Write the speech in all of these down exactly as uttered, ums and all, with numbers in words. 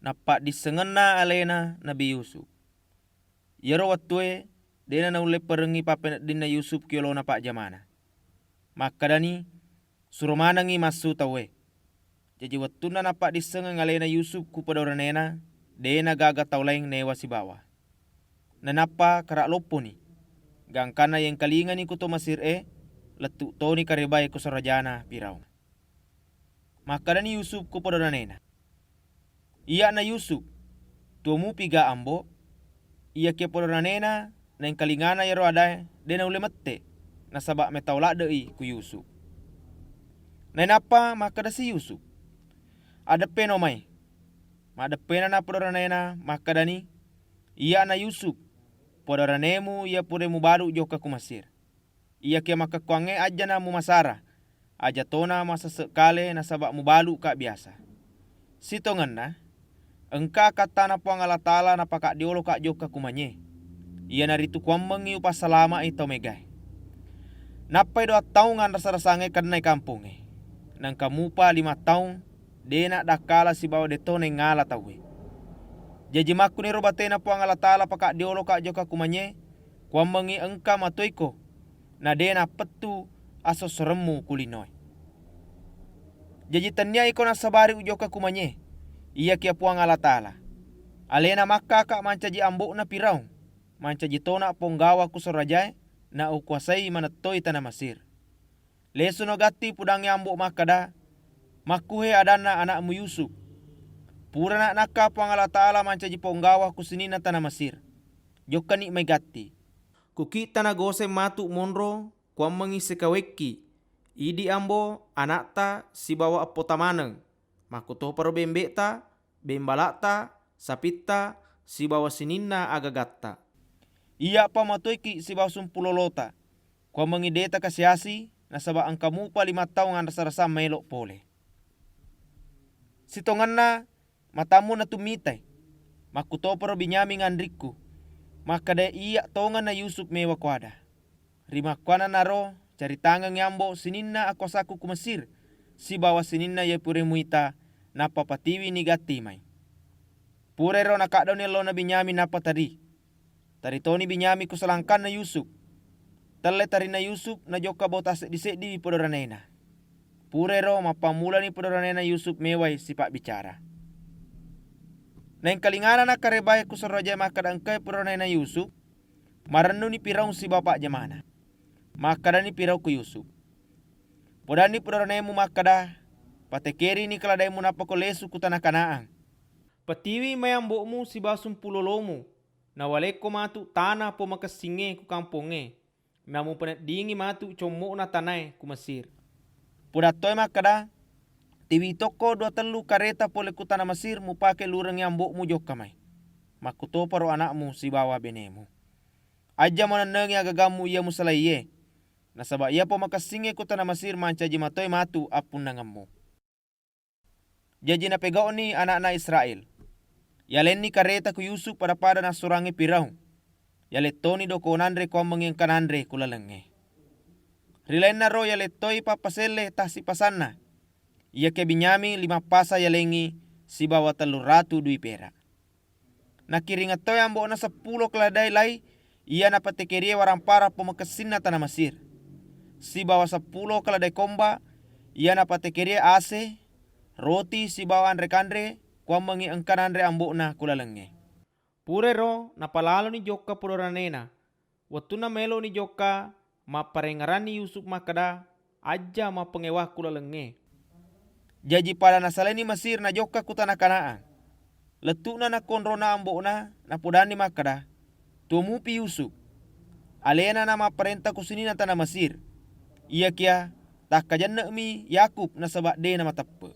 Nappaddissengenna alena Nabi Yusuf. Iyaro wettué dé'na naullé parengngi pappeneddinna Yusuf ki yolona pajjamana. Makkedani, "Suro manengngi massu tauwé." Jaji wettunna nappaddissengeng alena Yusuf ku pedoranéna, dé'na gaga tau laing néwa sibawa. Nainappa kara lopponi, gangkanna yéngkalingani ku to Mesir-é, lettu toni karébaé ku sorajana Firaung. Makkedani Yusuf ku pedoranéna, "Iyya'na Yusuf, tuo mupi ga Ambo?" Iyakiya pedoranéna naéngkalingana iyaro adaé, dé' naullé mette, nasaba métau ladde'i ku Yusuf. Nainappa makkedasi Yusuf, "Adeppéno mai." Maddeppénana pedoranéna makkedani, "Iyya'na Yusuf, pedoranému iya puraé mubalu jokka ku Mesir. Iyakiya makkekkuwangngé ajjana mumasara, aja tona masesse kalé nasaba mubaluka biasa. Sitongenna, engka kattana Puwang Allataala napakaddioloka jokka ku manyé, iyanaritu kuwammengngi upassalama'i tau mégaé. Nappai doang taung anrasa-rasangngé kennai kampongngé, naengka mupa lima taung dé' naddakkala sibawa dé'to naéngngala tauwé. Jaji makkuniro baténa Puwang Allataala pakaddioloka jokka ku manyé, kuwammengngi engka matoiko, na dé' nappettu assossoremmu ku linoé. Jaji tenniya iko nassabari ujokka ku manyé, iyakiya Puwang Allataala. Aléna makkaka mancaji ambo'na Firaung, mancaji tona ponggawa ku sorajaé, na ukuwasai manettoi tana Mesir. Lésuno gatti pudangngé ambo makkeda, 'Makkuhé adanna ana'mu Yusuf. Purana nakka Puwang Allataala mancaji ponggawa ku sininna tana Mesir. Jokkani mai gatti. Kuki tana Goséng matu monro, kuwammengngi sikawékki, idi ambo, ana'ta, sibawa eppota maneng. Makkutoparo bémbé'ta, bémbala'ta, sapitta, sibawa sininna agagatta. Iyya'pa matoiki sibawa sumpulolota. Kuwammengngi dé' takasi-asi, nasaba engka mupa lima taung anrasa-rasang maélo polé. Sitongenna matammu natummitai, makkutoparo Binyamin anrikku, makkeda iyya' tongenna Yusuf méwa kuwada. Rimakkuwannanaro caritangengngi ambo sininna akuwasaku ku Mesir, sibawa sininna iya puraé muita, nappa patiwini gatti mai. Purairo nakaddauni ellona Binyamin nappa teri. Teri toni Binyamin ku salangkanna Yusuf. Tellé terinna Yusuf najokka bota séddi-séddiwi pedoranéna. Purairo mappammulani pedoranéna Yusuf méwai sipabbicara. Naéngkalingana nakkarébaé ku sorajaé makkeda engkai pedoranéna Yusuf, marennuni Firaung sibawa pajjamana. Makkedani Firaung ku Yusuf, "Podanni pedoranému makkeda, 'Patékérini keladaimu nappako lésu ku tana Kanaan. Patiwi mai ambo'mu sibawa sumpulolomu, nawalékko matu tana pomakessingngé ku kampongngé, namupaneddingi matu commo'na tanaé ku Mesir.'" Podattoé makkeda, "Tiwi tokko dua tellu karéta polé ku tana Mesir mupaké lurengngi ambo'mu jokka mai. Makkutoparo ana'mu sibawa bénému. Ajja manennengi agagammu iya musalaiyé, nasaba iya pomakessingngé ku tana Mesir mancaji matoé matu appunnangemmu." Jaji napégau'ni ana'na Israél. Yalénni karéta ku Yusuf pada-pada nassurangngé Firaung. Yalé toni doko nanré kuwammengngi engka nanré ku lalengngé. Ri lainnaro yalé toi pappasellé tassipasanna. Iyakiya Binyamin lima pasa yaléngngi sibawa tellu ratu dui péra. Nakiringeng toi ambo'na seppulo keledai lai iya napatékérié warampara pomakessinna tana Mesir, sibawa seppulo keledai komba iya napatékérié asé, roti sibawa anré-kanré kuwammengngi engka nanré ambo'na ku lalengngé. Purairo napalaloni jokka podoranena. Wettunna maéloni jokka, mapparéngngeranni Yusuf makkeda, "Ajja mappangéwa ku lalengngé." Jaji pada nasalaini Mesir najokka ku tana Kanaan. Lettu'na nakkonrona ambo'na, napodanni makkeda, "Tuo mupi Yusuf. Aléna namapparénta ku sininna tana Mesir. Iyakiya takkajenne'mi Yakub nasaba dé namateppe'."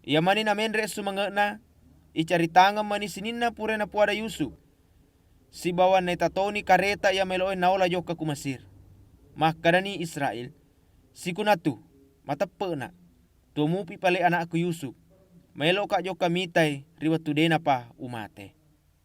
Iya mani naménré sumange'na, icaritangeng mani sininna pura napuada Yusuf. Sibawa naita toni karéta iya maéloé naola jokka ku Mesir. Makkedani Israél, "Sikunatu, mateppe'na, tuo mupi palé ana'ku Yusuf. Maéloka jokka mitai ri wettu dénapa umaté."